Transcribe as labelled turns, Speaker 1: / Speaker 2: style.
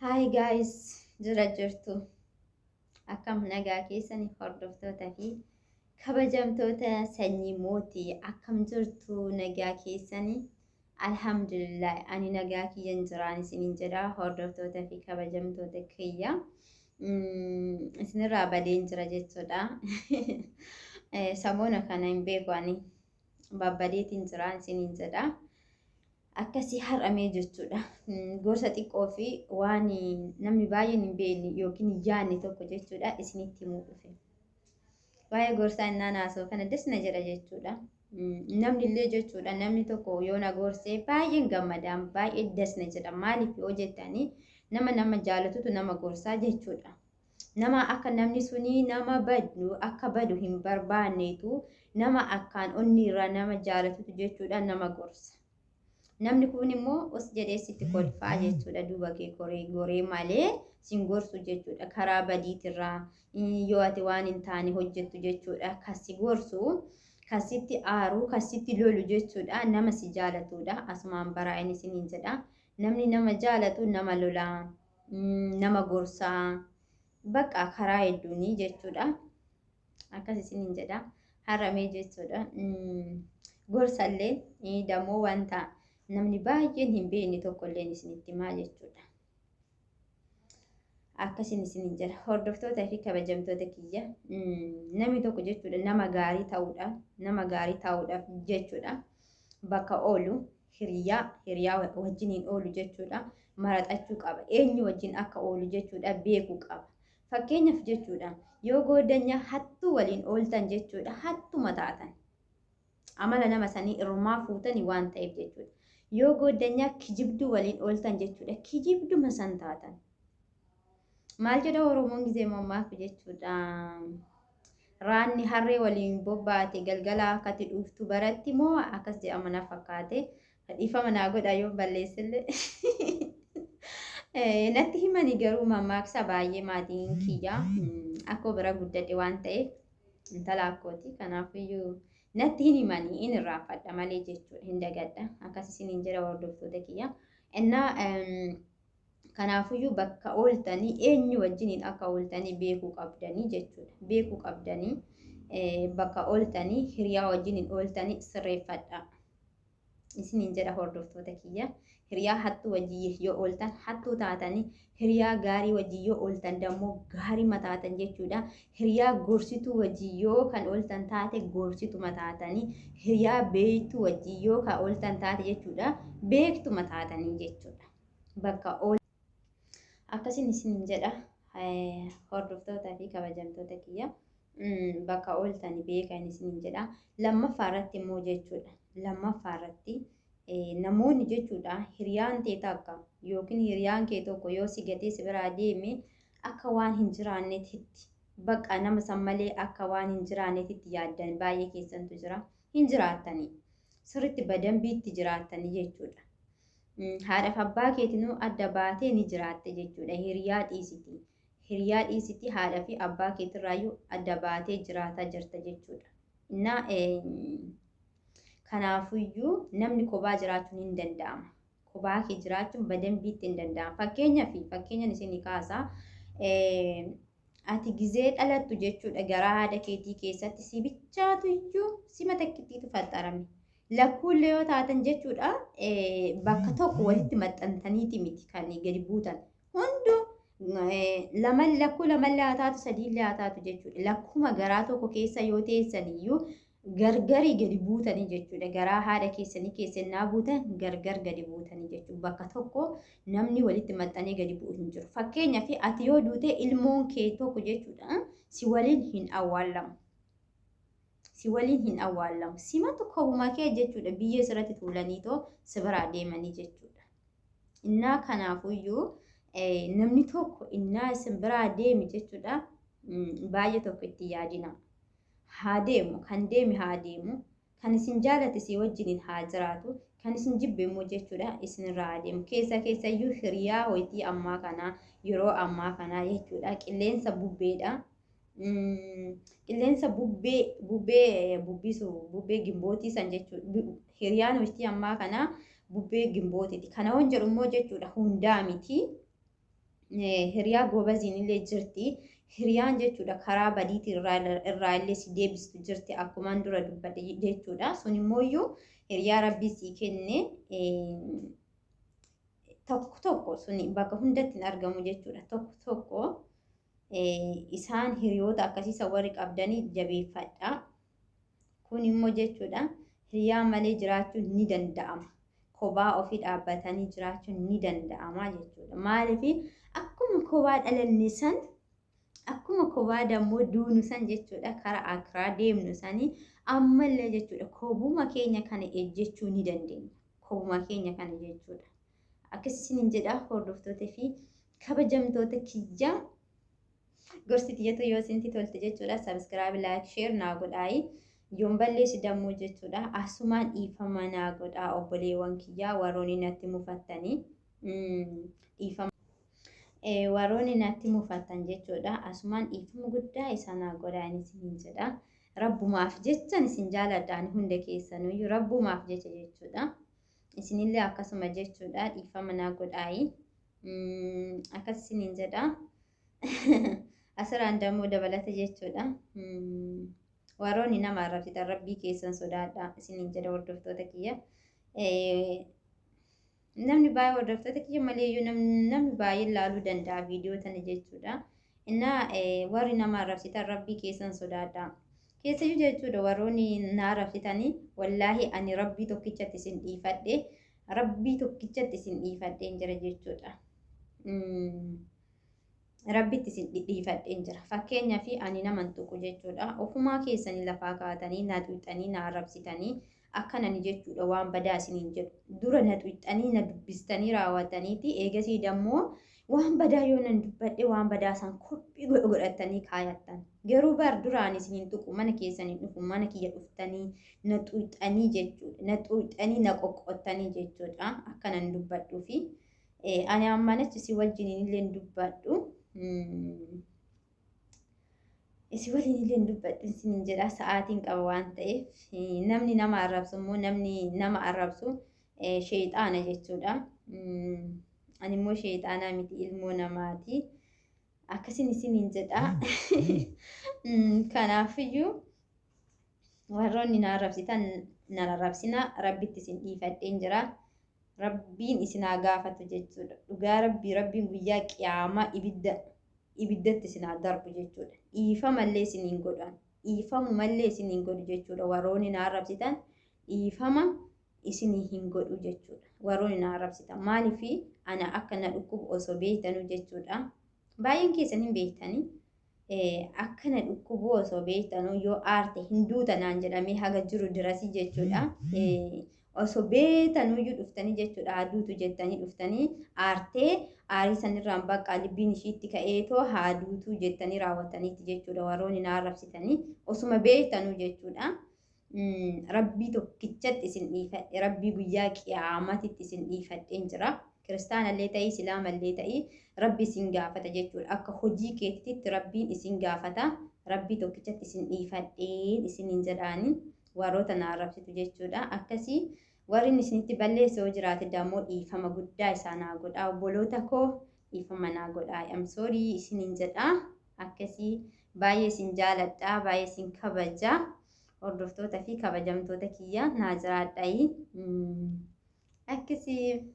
Speaker 1: Hi guys, jira jirtu. Akkam nagaa keessani hordoftoota fi kabajamtoota sanyii mootii, akkam jirtu, nagaa keessani? Alhamdulillah, ani nagaa kiyyan jiraan isiniin jedha. Hordoftoota fi kabajamtoota kiyya, isinirraa badeen jira jechuudha. Samoona kana hin beeku, ani babbadeetiin jiraan isiniin jedha. Akkasii har'amee jechuudha. Gorsa xiqqoo fi waan namni baay'een hin beekne yookiin hin yaadne tokko jechuudha isinitti himuu dhufe. Waa'ee gorsaa innaan haasa'u kana desna jedha jechuudha. Namni illee jechuudha, namni tokko yoo na gorsee baay'een gammadaan, baay'ee desna jedha. Maaliif yoo jettanii, nama nama jaalatutu nama gorsaa jechuudha. Nama akka namni suni nama badu akka badu hin barbaanneetu, nama akkaan onni irraa nama jaalatutu jechuudha nama gorsa. Namni kun immoo os jedhee sitti kolfaa jechuudha, duuba kee koree goree malee sin gorsu jechuudha. Karaa badiitirraa yoo ati waan hin taane hojjettu jechuudha kan si gorsu, kan sitti aaru, kan sitti lolu jechuudha nama si jaalatudha. Asumaan baraa inni isiniin jedha. Namni nama jaalatu nama lolaa, nama gorsaa, bakka karaa hedduunii jechuudha. Akkas isiniin jedha. Haramee jechuudha. Gorsallee dammoo wanta namni baay'een hin beekne tokkolleen isinitti himaa jechuudha. Akkasin isiniin jedha. Hordoftoota fi kabajamtoota kiyya, namni tokko jechuudha nama gaarii ta'uudhaaf, nama gaarii ta'uudhaaf jechuudha, bakka oolu, hiriyaa wajjiniin oolu jechuudha maraxachuu qaba. Eenyu wajjin akka oolu jechuudha beekuu qaba. Fakkeenyaaf jechuudha, yoo goodanya hattuu waliin ooltan jechuudha, hattuma taatan. Amala nama sanii irrumaa fuutanii waan ta'eef jechuudha. Yoo gooddanyaa kijibduu waliin ooltan jechuudha, kijibduma san taatan. Maal jedha Oromoon gizee mammaaku jechuudha? Raanni harree waliin bobbaate galgala akkatti dhuuftu baratti moo akkas jedhama na fakkaate. Dhiifama naa godha yoo balleessillee. Natti himani garuu mammaaksa baay'ee maatiin kiyya akkoo bira guddadhe waan ta'eef, intala akkooti. Kanaafiyyuu natti hin himanii, hin irraanfadha malee jechuudha, hin dagadha. Akkas isiniin jedha hordoftoota kiyya. Innaa kanaafiyyuu bakka ooltanii, eenyu wajjiniin akka ooltanii beekuu qabdanii jechuudha. Beekuu qabdanii bakka ooltanii, hiriyaa wajjiniin ooltanii sirreeffadha. Isiniin jedha hordoftoota kiyya. Hiriyaa hattuu wajjin yoo ooltan hattuu taatanii, hiriyaa gaarii wajjin yoo ooltan dammoo gaarii mataatan jechuudha. Hiriyaa gorsituu wajjin yoo kan ooltan taate gorsituma taatanii, hiriyaa beektuu wajjin yoo kan ooltan taate jechuudha beektuma taatanii jechuudha. Bakka ool akkasiin isiniin jedha hordoftootaa fi kabajamtoota kiyya. Bakka ooltanii beekan isiniin jedha. Lammaffaa irratti immoo jechuudha. Lammaffaa irratti namoonni jechuudha, hiriyaan tee takka yookiin hiriyaan kee tokko yoo si gatee si biraa deeme, akka waan hin jiraannetti, bakka nama san malee akka waan hin jiraannetti yaaddan baay'ee keessantu jira. Hin jiraattanii. Sirriitti badambiitti jiraattanii jechuudha. Haadhaaf abbaa keetinuu adda baatee ni jiraatte jechuudha. Hiriyaa dhiisiti. Hiriyaa dhiisiti, haadha fi abbaa keetirraayyuu adda baatee jiraataa jirta jechuudha. Innaa kanaafuyyuu namni kophaa jiraachuun hin danda'ama. Kophaa kee jiraachuun badambiitti hin danda'ama. Fakkeenyaaf, fakkeenyan isinii kaasa. Ati gizee dhalattu jechuudha, garaa haadha keetii keessatti si bichaatu iyyuu, sima takkittiitu faxarame. Lakkuullee yoo taatan jechuudha, bakka tokko walitti maxxantaniiti miti kan gadi buutan. Hunduu lama, lakkuu lamallee haa taatu, sadiillee haa taatu jechuudha. Lakkuma garaa tokko keessa yoo teessan iyyuu gargarii gadi buutanii jechuudha. Garaa haadha keessanii keessannaa buutan gargar gadi buutanii jechuudha. Bakka tokko namni walitti maxxanee gadi bu'u hin jiru. Fakkeenyaaf, ati yoo duute ilmoon kee tokko jechuudha si waliin hin awwaallamu. Si waliin hin awwaallamu. Simatu kobuma kee jechuudha biyyee sirratti tuulaniitoo si biraa deemanii jechuudha. Innaa kanaafuyyuu namni tokko innaa isin biraa deeme jechuudha, baay'ee tokko itti yaadina. Haa deemu, kan deeme haa deemu, kan isin jaalate si wajjiniin haa jiraatu, kan isin jibbe immoo jechuudha isinirraa haa deemu. Keessa keessayyuu hiriyaa wayitii ammaa kanaa, yeroo ammaa kanaa jechuudha, qilleensa bubbeedha. Qilleensa bubbee bubbisu, bubbee gimbootii san jechuudha. Hiriyaan wayitii ammaa kanaa bubbee gimbootiiti. Kana waan jedhu immoo jechuudha hundaa miti. Hiriyaa goobaziin illee jirti. Hiriyaan jechuudha karaa badiitii irraa illee si deebistu jirti akkumaan dura dubbadhe jechuudha. Sun immooyyuu hiriyaa rabbii sii kenne tokko tokko suni bakka hundatti hin argamu jechuudha. Tokko tokko isaan hiriyoota akkasiisa warri qabdanii jabeeffadha. Kun immoo jechuudha hiriyaa malee jiraachuun ni danda'ama. Kobaa ofii dhaabbatanii jiraachuun ni danda'ama jechuudha. Maaliif akkuma kobaa dhalanne san akkuma kobaa dammoo duunu san jechuudha karaa akiraa deemnu sanii ammallee jechuudha kobuma keenya kana ejjechuu ni dandeenya. Kobuma keenya kana jechuudha. Akkas isiniin jedha hordoftoota fi kabajamtoota kiyya. Gorsi tiyyatu yoo isintti tolte jechuudha subscribe, like, share naa godhaayi. Yoon balleessi dammoo jechuudha asumaan dhiifama naa godhaa obboleewwan kiyyaa warroonni natti mufattanii dhiifama. Warroonni natti mufattan jechuudha asumaan dhiifama guddaa isaa naa godhaa isiniin jedha. Rabbumaaf jechan isin jaaladha ani hunda keessanuyyuu rabbumaaf jecha jechuudha. Isinillee akkasuma jechuudha dhiifama naa godhaayi. Akkas isiniin jedha. Asirraan dammoo dabalata jechuudha. Warroonni nama arrabsitan rabbii keessan sodaadha isiniin jedha hordoftoota kiyya. Namni baay'ee hordoftoota kiyya maleeyyuu namni baay'ee laaluu danda'a viidiyoo tana jechuudha. Innaa warri nama arrabsitan rabbii keessan sodaadha. Keessayyuu jechuudha warroonni na arrabsitanii wallaahi ani rabbii tokkichatti isin dhiifadhe rabbii tokkichatti isin dhiifadheen jira jechuudha. Rabbitti isin dhidhiifadheen jira. Fakkeenyaaf ani naman tuqu jechuudha. Ofumaa keessanii lafaa kaatanii na xuuxanii na arrabsitanii akkanani jechuudha waan badaa isiniin jedhu. Dura na xuuxanii na dubbistanii raawwataniiti eegasii dammoo waan badaa yoo nan dubbadhe waan badaa san kophii godhatanii kaayattan. Garuu bar duraan isiniin tuqu mana keessanii dhufu mana kiyya dhuftanii na xuuxanii jechuudha. Na xuuxanii na qoqqottanii jechuudha akkanan dubbadhuufi. Ani ammaan achi si wajjin illee hin dubbadhu. Si waliin illee hin dubbadhu isiniin jedha sa'aatiin qaba waan ta'eef namni nama arrabsu immoo namni nama arrabsu sheexaana jechuudha. Ani immoo sheexaanaa miti ilmoo namaati. Akkasin isiniin jedha. Kanaafiyyuu warroonni na arrabsitan na arrabsina rabbitti isin dhiifadheen jira. Rabbiin isin haa gaafatu jechuudha. Dhugaa rabbii rabbiin guyyaa qiyaamaa ibidda ibiddatti isin haa darbu jechuudha. Dhiifamallee isin hin godhan. Dhiifamumallee isin hin godhu jechuudha. Warroonni na arrabsitan dhiifama isin hin godhu jechuudha. Warroonni na arrabsitan maaliif ana akka na dhukkubu osoo beektanu jechuudha. Baay'een keessan hin beektanii. Akka na dhukkubu osoo beektanu yoo aarte hin duuta naan jedhamee haga jiru dirasii jechuudha. Osoo beektanuyyuu dhuftanii jechuudha haa duutu jettanii dhuftanii aartee aarii sanirraan bakka libbiin ishiitti ka'eetoo haa duutuu jettanii raawwataniiti jechuudha warroonni na arrabsitanii osuma beektanuu jechuudha. Rabbii tokkichatti isin dhiifadhe rabbii guyyaa qiyaamatitti isin dhiifadheen jira. Kiristaanallee ta'ii islaamallee ta'ii rabbi isin gaafata jechuudha. Akka hojii keetitti rabbiin isin gaafata. Rabbii tokkichatti isin dhiifadheen isiniin jedhaani warroota na arrabsitu jechuudha. Akkasii warri isinitti balleesse yoo jiraate dammoo dhiifama guddaa isaa naa godhaa. Obboloota koo dhiifama naa godhaa. I'm sorry isiniin jedha. Akkasii baay'ee isin jaaladha. Baay'ee isin kabaja. Hordoftoota fi kabajamtoota kiyya naa jiraadhayi. Akkasii.